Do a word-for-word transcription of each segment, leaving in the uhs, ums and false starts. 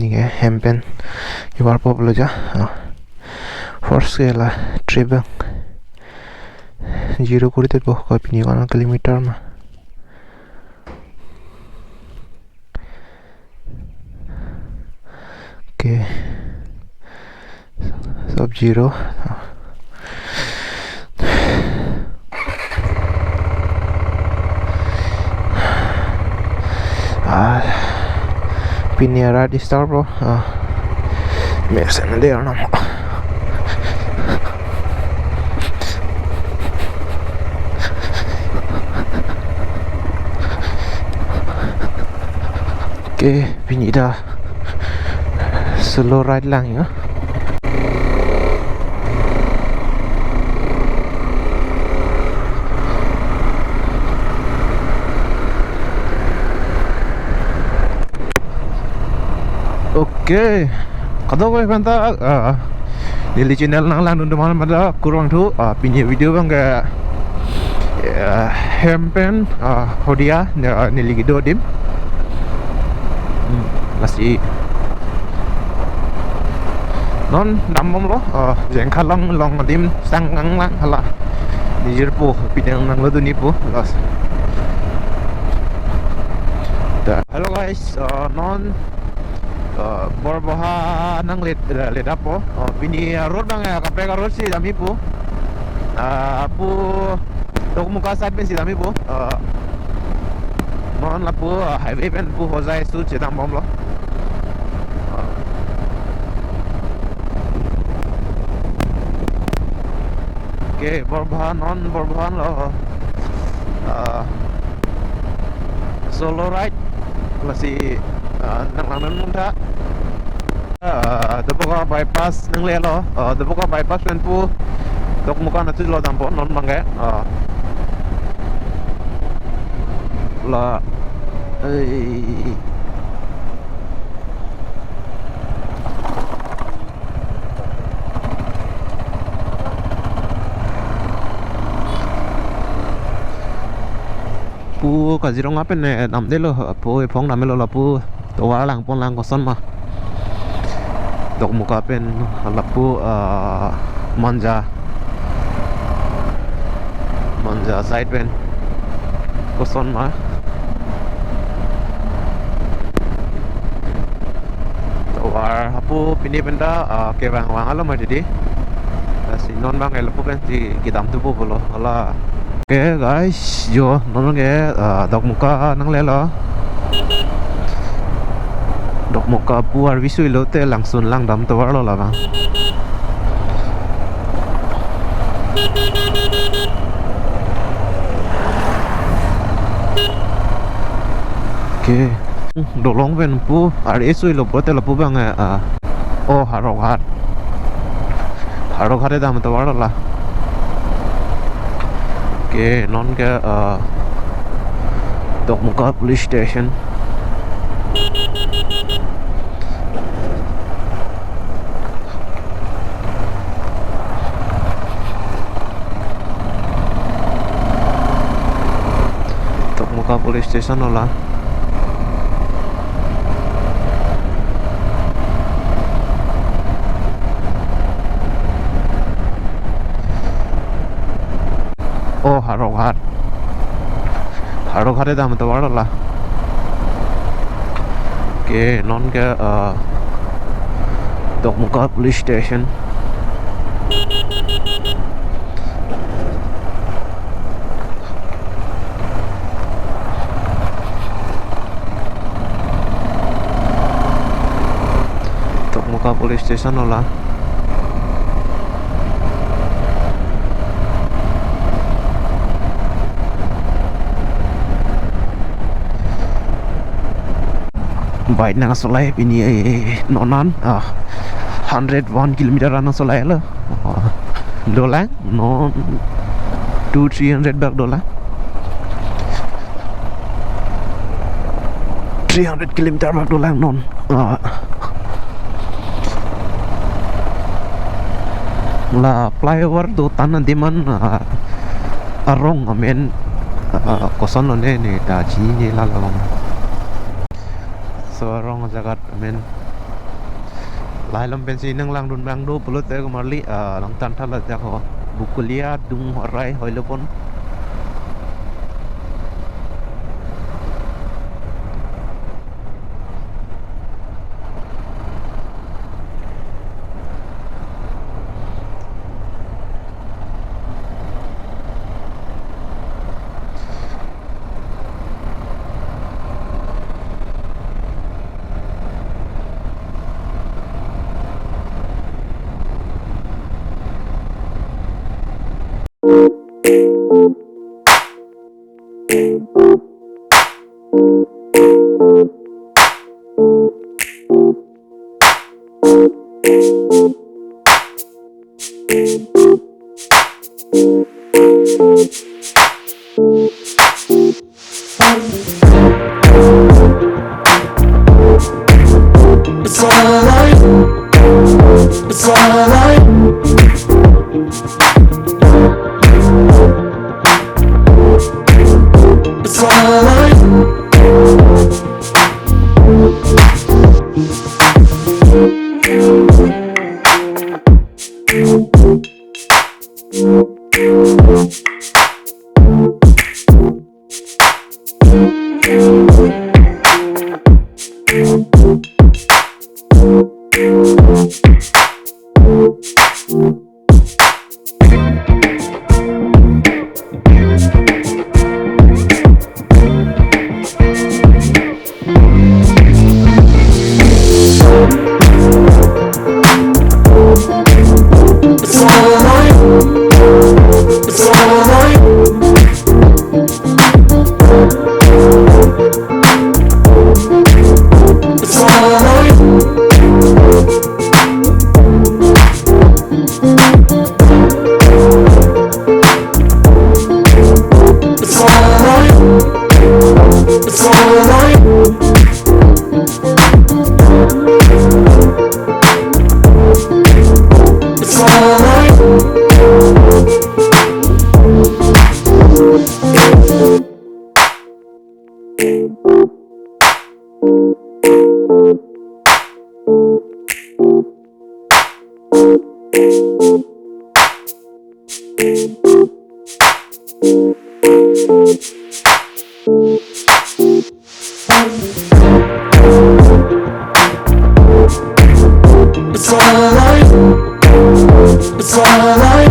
Nike hem pen kevar pop lo ja. Ah. First ke la trip abang zero kori det po, ko pini one kilometer ma. Okay. Sub zero. Ah, pini arat start po. Ah. Mesen de ano. Okay, pini ta slow ride lang ya. Okay. Kadokave aphanta, ah, neli channel nanglangdun atum aphan mada kurvangthu, ah, pini video abang ke, ah, hem pen, ah, Hodiya, ah, neli kedo adim. Hmm, lasi non dambomlo, ah, Jengkha along along adim sang nanglang hala. Nijir po, pidang nanglo duni po, las. Da. Hello guys, ah, non Uh, Borboha nanglet, uh, let apo. Uh, pini, uh, road abang, uh, kaprek a-road si damji po. Uh, pu Dokmoka side pen si damji po. Uh, non lapu, uh, highway pen pu Hojai su chedambomlo. Uh. Okay, Borboha non Borboha lo. Uh, solo ride. Lasi, ah, nanglangdun mungta. Ah, Doboka bypass nanglelo. Ah, Doboka bypass pen pu Dokmoka nangchelo dampo non abang ke. Ah. La, eh, pu Kaziranga pen, eh, damdelo, pu ephong damdelo lapu tovar langpon lang koson ma. Dokmoka pen lapu, ah, Manja. Manja side pen koson ma. Tovar hapu pini penta, ah, kevang vang alo ma didi. Lasi non abang ke lapu pen si kedam thupo pulo hala. Okay guys, jo non ke, ah, Dokmoka nanglelo. Dokmoka pu arvi suilote langsun langdam tovar lo labang. Okay. Dolong pen pu arvi suilo pulote lapu abang, eh, ah. Oh, Howraghat. Howraghat kedam tovar lo la. Okay, non ke, ah, Dokmoka Police Station. Dokmoka Police Station lo la. Oh, Howraghat. Howraghat kedam tovar lo la. Okay, non ke, ah, Dokmoka Police Station. Dokmoka Police Station lo la. Bike nangsolai pini, eh, non an, ah, hundred one kilometer an nangsolai lo. Ah, dolang, non two three hundred bak dolang. Three hundred kilometer bak dolang non. Ah. La flyover do tan adim an, ah, arong amen, ah, koson lo ne ne ta ji ne la long. So arong ajaga amen. Lahai along pensi nanglangdun abang do pulote komarli, ah, nangthan tha la ajahak ho. Bokolia adung arai hoilo pon. It's alright. It's alright. It's alright. It's alright. It's alright.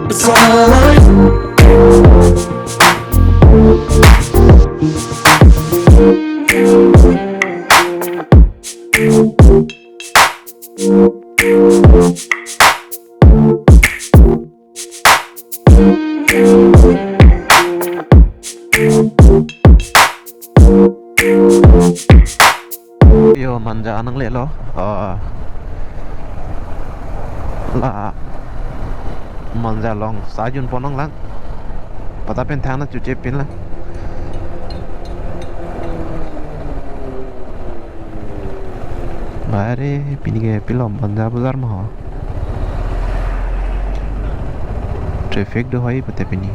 It's alright. Yo, Manja nanglelo. Ah, la Manja along sar junpon nanglang. Pata pen thang na chuche pin lang. Bare pini ke pilo Manja bazar ma ho. Traffic do hoi pute pini.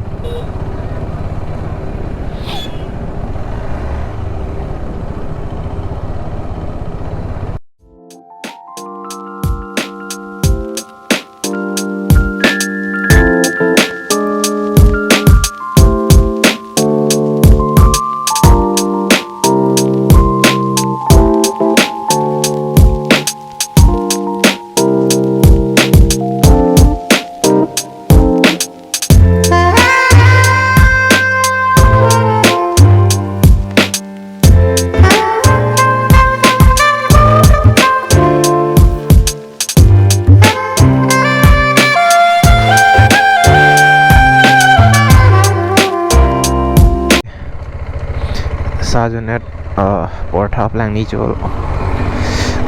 Sar jundet, ah, portha plangni chul.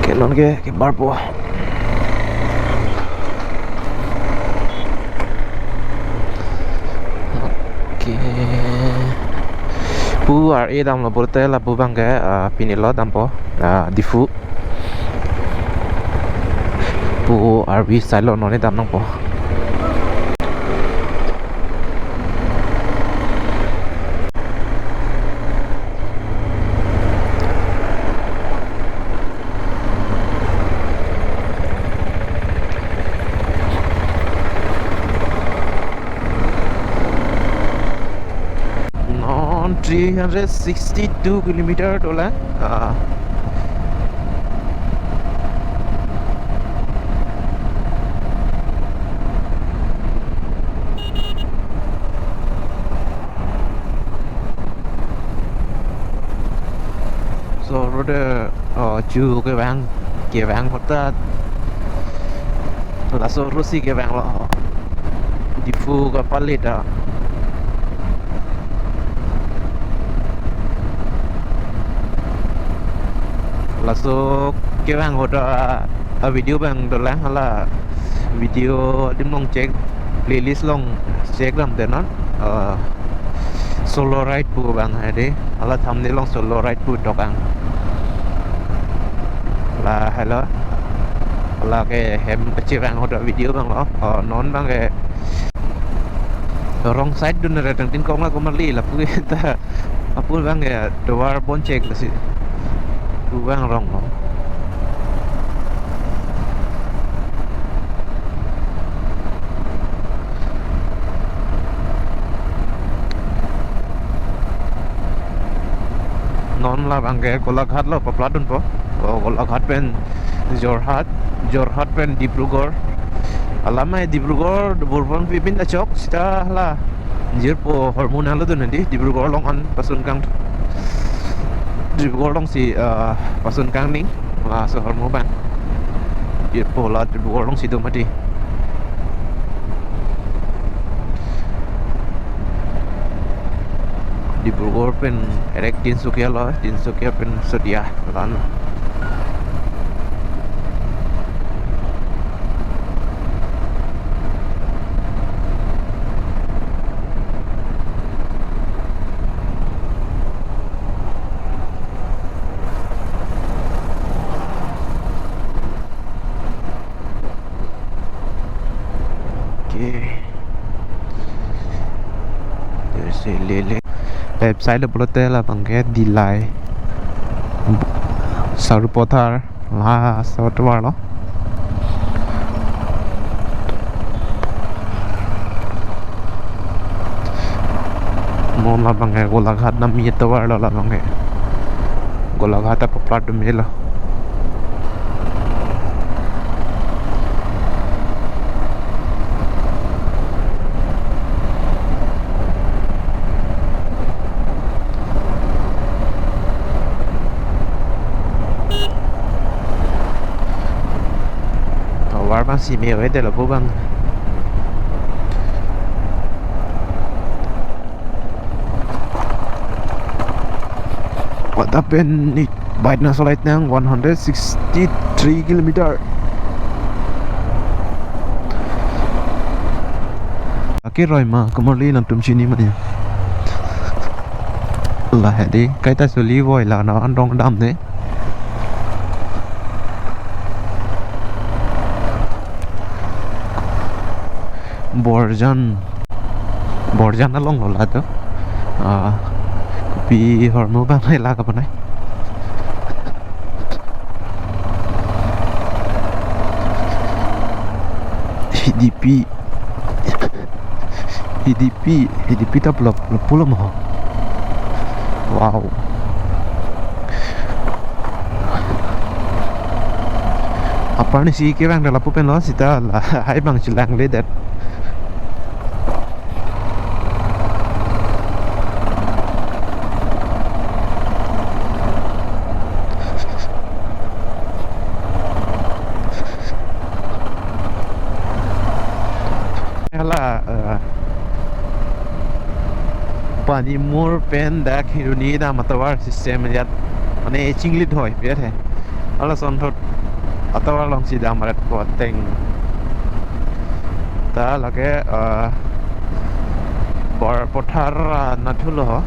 Kelun ke kebarpo. Okay. Pu ar-e damlo pulote lapu abang ke, ah, pini lo dampo, ah, Diphu. Pu arvi silo non ne dam nangpo. On three hundred sixty-two kilometer dolang. Ah. So, rode, uh, chu kevang, kevang ahut ta laso rosi kevanglo. Diphu kapale ta. Laso kevang ahut ta, a video abang dolang, hala video adim along check, playlist along check damde non. Uh, solo ride pu abang hedi. Hala thumbnail along solo ride pu dokang. La helo. Lake hem kachevang ahut video abanglo. Oh, non abangke wrong side dun re tang tin kong la komarli lapu ta. Lapu abangke tovar bon chek lasi. Pu abang wrong lo. Non labangke Golaghat lo, papla dunpo. Oh, Golaghat pen Jorhat, Jorhat pen Dibrugarh. Alamai Dibrugarh, Borbon pipin achok, sita la. Jirpo hormu nalo dun hedi, Dibrugarh along an pasun kang. Dibrugarh alongsi, ah, pasun kangning. Laso hormu abang. Jirpo la Dibrugarh alongsi do mati. Dibrugarh pen erek Tinsukia lo, Tinsukia pen Sodia lan. Okay. There's a lele. Left side lo pulote labangke Dillai, Sarupathar, la so tovar lo. Mo labangke Golaghat nami tovar lo labangke. Golaghat apapla dum helo. Tovar abang si me-oi det lapu abang. Kota pen ik bike nasolai nang one hundred sixty-three kilometer. Ake roi ma, komarli nangtum chini ma ya. La hedi, kaita soli voi la na andong damde. Borjan. Borjan along lo lato. Ah, kopi hormu abang hai la kapanai. H D P. H D P, H D P ta pulo, pulo mo. Wow. Apar ni si kevang lapu pen lo, sita lahai abang chelang le det. Hala, eh, Panimur pen dak Kheroni dam atovar system ajat. Mane chinglit hoi, biar he. Hala son thot atovar alongsi dam ret ko ateng. Ta lake, eh, Borpathar, ah, nathulo ho.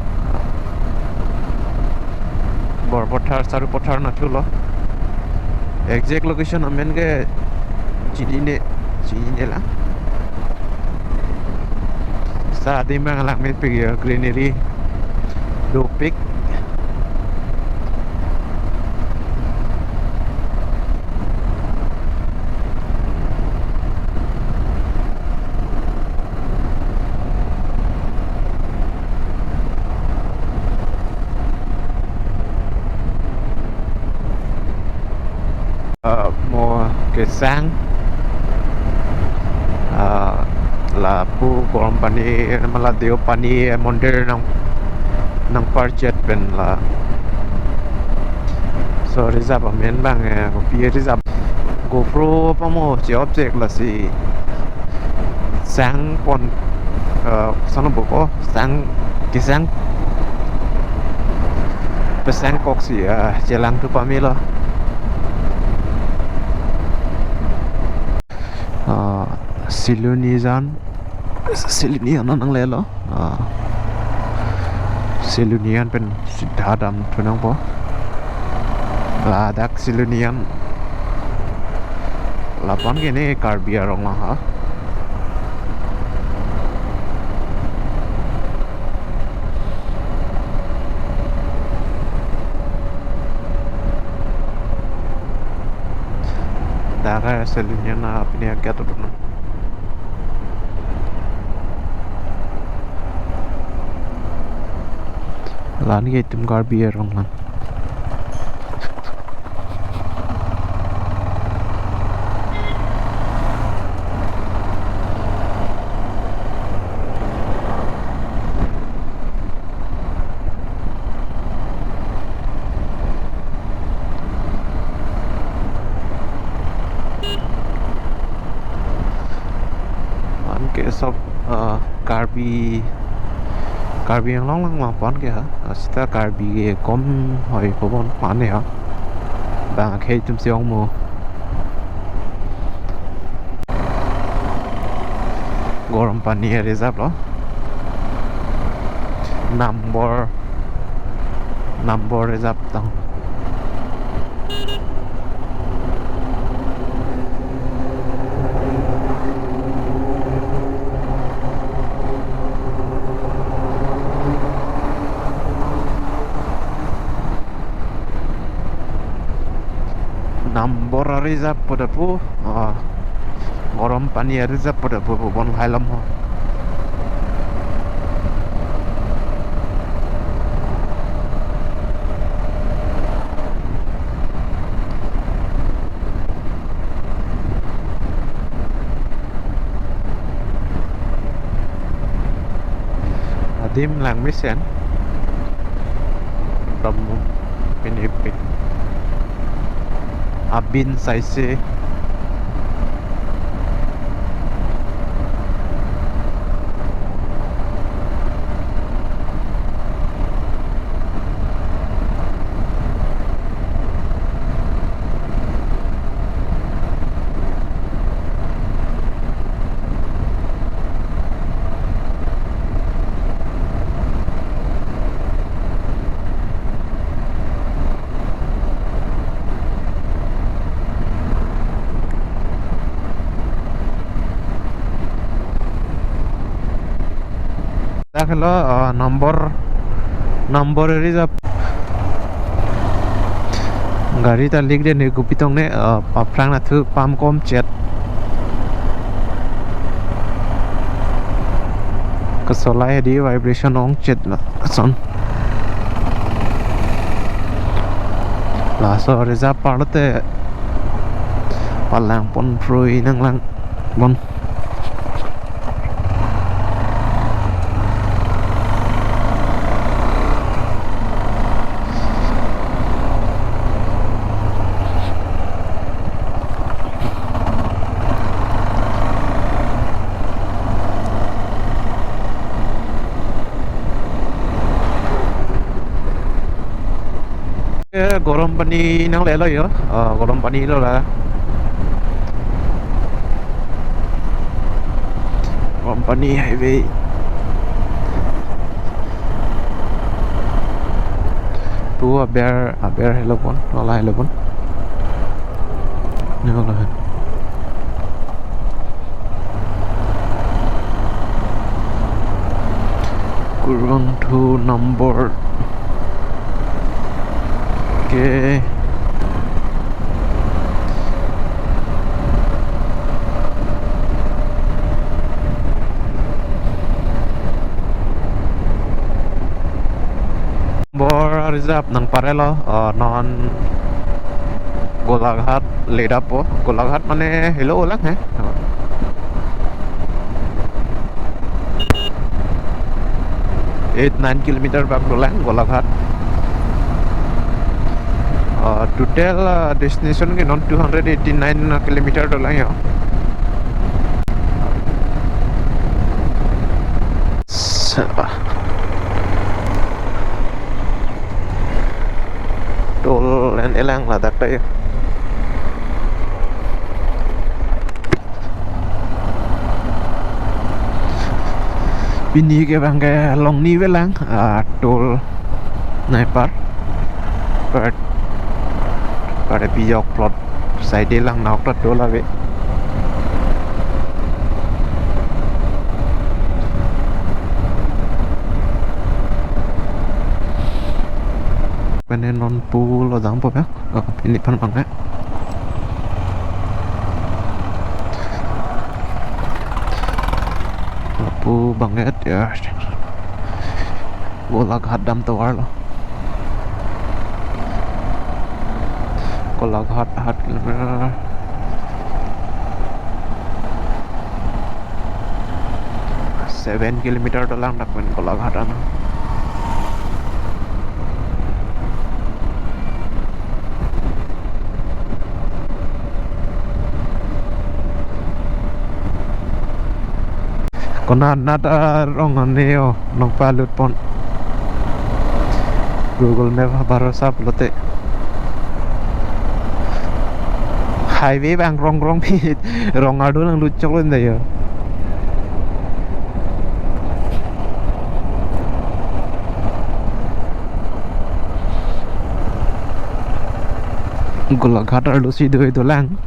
Borpathar, Sarupathar nathulo. Exact location amen ke chinine, chinine lang. Sa adim abang langmepik ya, greenery dopik. Kesang, ah, lapu Gorom Pani, mala Deopani mondir nang, nangparchet pen la. So reserve amen abang, eh, kopi reserve. GoPro pamo che object lasi sang pon, eh, sana boko sang kesang pesang koksi, eh, chelangthu pamelo. Ah, Silonijan, Silonijan nanglelo. Ah, Silonijan pen sidha damthu nangpo. Ladak Silonijan. Lapu-an ke ne Karbi arong lang ha. Dak Silonijan apini akat atum. La-an ke itum Karbi arong lang. Anke sob, ah, Karbi, Karbi Anglong lang lapu-an ke ha. Ah, seta Karbi ke kom hoi kobon pan ha. Bang akhei atum si ongmo. Gorom Pani reserve lo. Nambor, Nambor reserve tang. Nambor reserve pada pu, ah, Gorom Pani reserve pada pu, pu bon hai lam ho. Adim lang mesen. Ram pinipik. Abin saise. Dak helo, ah, Nambor, Nambor reserve. Gari ta lik den he kopi tong ne, ah, aphrang nathu pam kom chet. Kasolai hedi vibration ong chet la son. Laso reserve parlote palang pon prui nanglang bon. Eh, Gorom Pani nanglelo yo. Ah, Gorom Pani lo la. Gorom Pani highway. Tu aber, aber helo pon, lala helo pon. Ni lala hai. Kurvangthu Nambor. Oke. Nambor reserve nangparelo, eh, non Golaghat ledappo. Golaghat mane helo lang he. Eight nine kilometer bak dolang Golaghat. Uh, total, uh, destination ke non two hundred eighty-nine kilometer dolang yo. Sa-, toll an elang ladak ta yo. Pini ke bang ke longni avelang, ah, toll nai par. Par, par pijok plot side lang nahok ta toll ave. Pene non pulo jangpo ya. Oh, pini pan bang ke. Lapu bang ke ya. Golaghat dam tovar lo. Golaghat hat kilometer. Seven kilometer dolang dak pen Golaghat anang. Konat nat arong ane yo, nong palut pon. Google Map bharosa pulote. Highway bang rong rong pi, rong ardo nanglut choklo nda yo. Golaghat arlo si do dolang.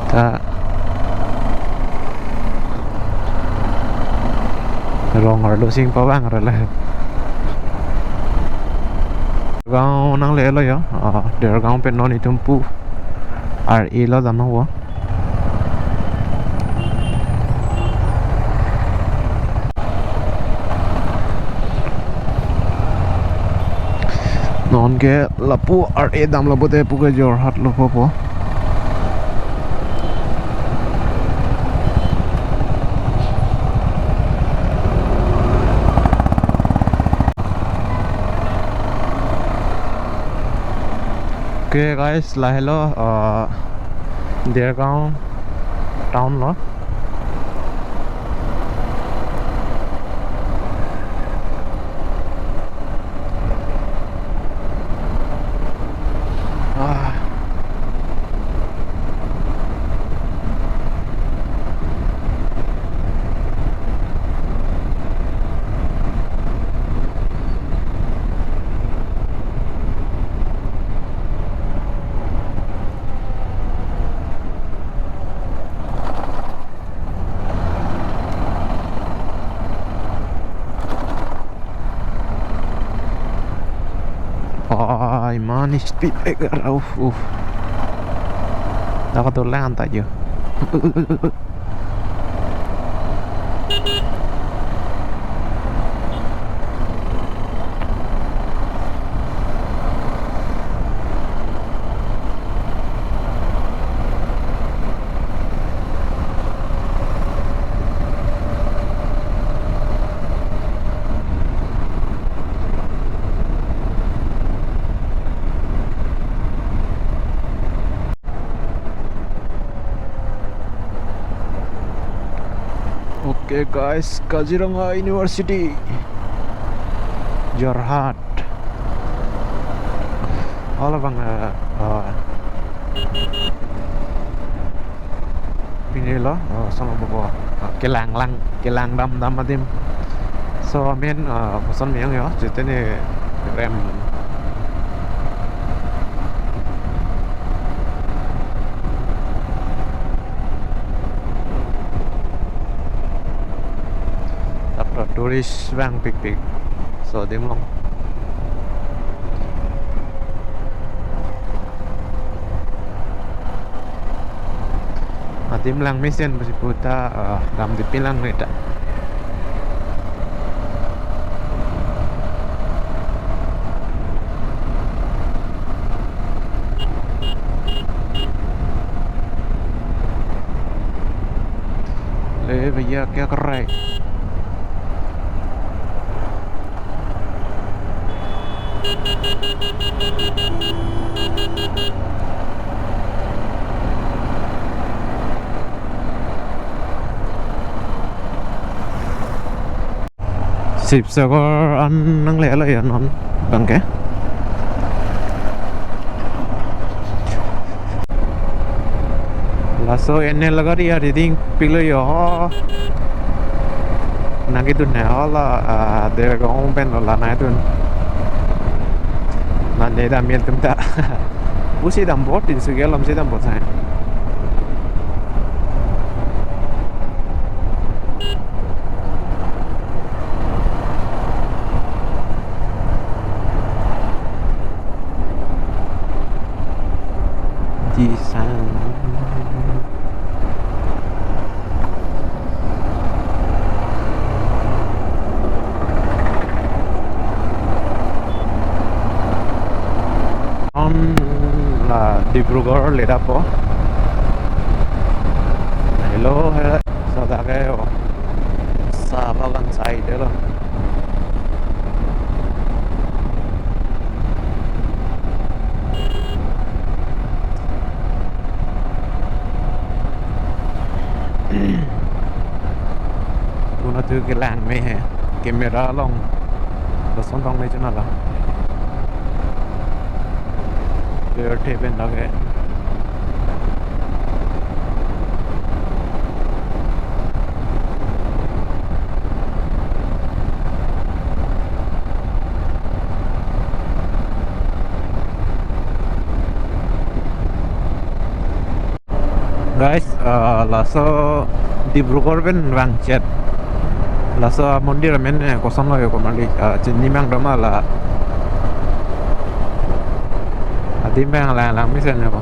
Ta rong arlo sing pavang rela. Gaon nanglelo yo. Ah, Dergaon pen non itum pu R A lo dam nangpo. Non ke lapu R A dam lapu te pu ke Jorhat lo po po. Okay guys, lahelo, uh, Dergaon town lo. Ah. Oh, iman speed breaker, uf, uf. Dak dolang ta yo. Okay guys, Kaziranga University, Jorhat. Hala bang, eh, eh, pini lo, oh, sama bobo. Oh, kelang lang, kelang dam dam adim. So, amen, uh, koson meyang yo, jete ne rem. Dak tourist vangpikpik. So, adim long. Adim lang mesen pusi puta, ah, dam di pilang neta. Ya, kya kar raha hai? Sivasagar an nanglelo ya non abangke. Laso N L gari a-reading pilo yo. Nangkedun he ho la, ah, Dergaon pen lo la nangkedun. Mane dam-et atum ta. Pusi dam bot, Tinsukia along si dam bot sai. Di sana. On la Dibrugarh ledapo. Hello, he, laso dak ke, oh, sa bagan side lo. Tuna tu kelang me he, camera along lason tong le chuna la. Pirthe pen lake. Guys, ah, laso Dibrugarh pen vangchet. Laso mondir amen, eh, kosonlo yo komarli, ah, chini mang doma la. Adim bang lang lang mesen ya ko.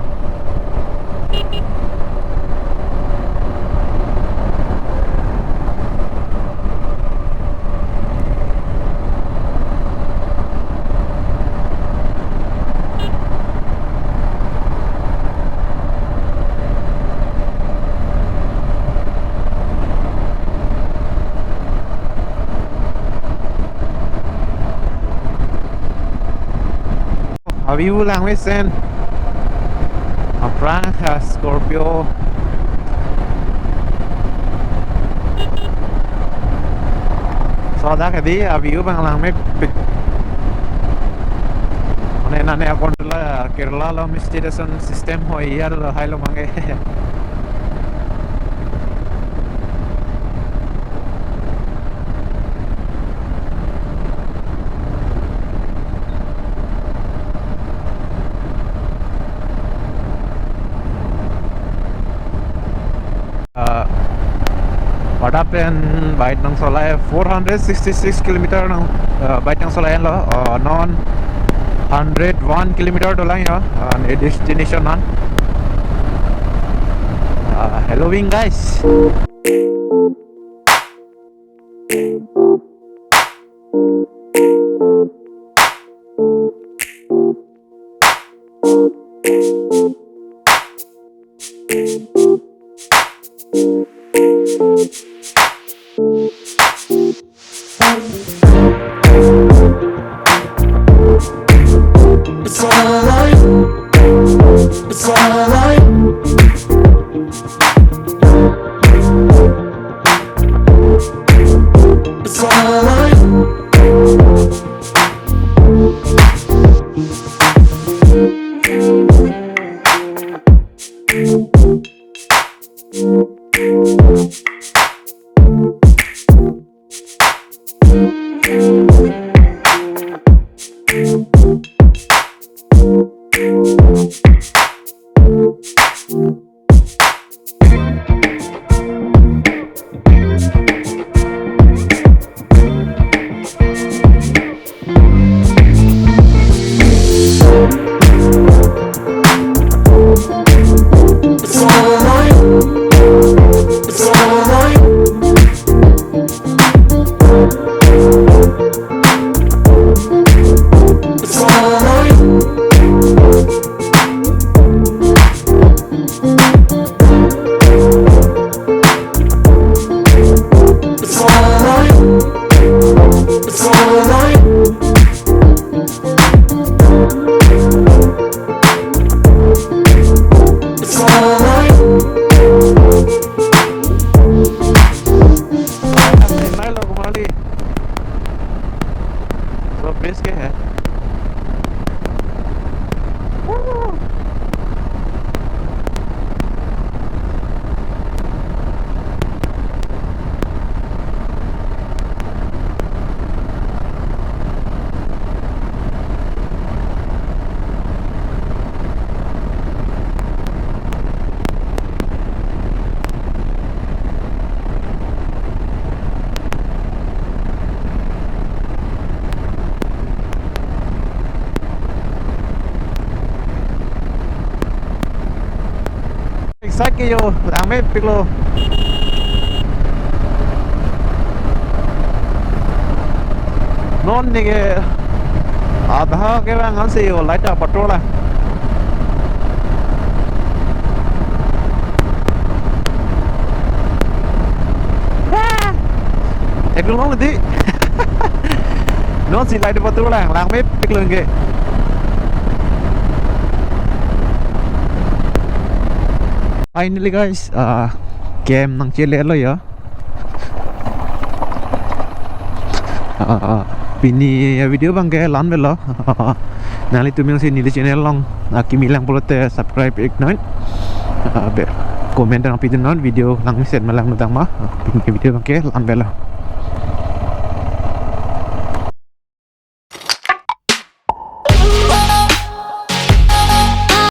Avi-u lang mesen. Aphrang ha Scorpio. Laso dak ke di avi-u bang lang mepik. Mane nane akon la Kerala lo mesti deson system hoi ya lo hai lo mangke. Ah, Warda pen bike nangsolai four hundred sixty-six kilometer nang, ah, bike nangsolai lo, ah, non hundred one kilometer dolang ya, ah, ne destination an. Ah, hello wing guys. It's all I, it's all I. वो ब्रिज के है। Excited ke yo, langmepiklo. Non neke adha ke bang ansi yo, light a patrol a. Ah! Ek long di. Non si light a patrol lang, langmepiklo ke. Finally guys, uh, camp nangchelelo ya. Ah, ah, pini avideo abangke la-an avelo. Ah, nanglitum jongsi neli channel along akimi lang pulote subscribe iknon. Ah, be, comment nangpidunnon, video langmesen ma langdam ma. Ah, pini avideo abangke la-an avelo.